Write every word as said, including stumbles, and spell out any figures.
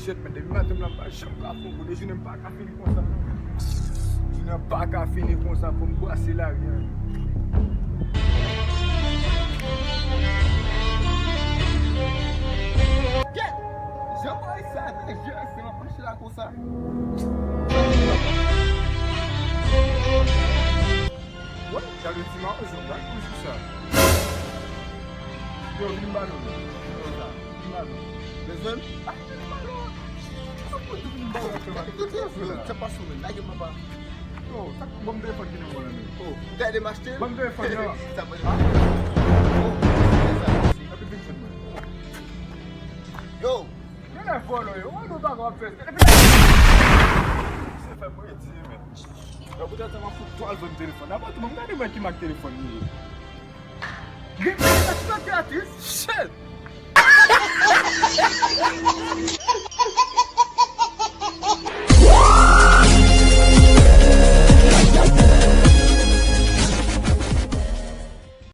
Shit, men depi maten m la, m pa janm ka fè yon gwo. Jounen m pa ka fini konsa, non. Jounen an pa ka fini konsa, fò m brase lari a. Kèt! Jan bòy sa nan je se m ap mache la konsa. Wè, gade ti mawozo, gade pou jou sa. Yo, vin ba nou. Vin ba nou. Bezwen? Ah, vin ba nou. Sa pou di vin ba nou, frè, gade tout telefòn la. Sa pa sou men, lage papa. Yo, sa, ban m telefòn ki nan men w la, men. Oh, gade m achte l. Ban m telefòn nan. Sa pa. Oh, se sa. Epi vin jwenn mwen. Yo. Genlè vòlò yo. Wè nou bagay w ap fè. Epi se fè mwen di, men. Yo, poutèt sa m ap fout twal vann telefòn. Apre tou, ban m gade mwen ki mak telefòn li ye. Gen telefòn gratis. Shit!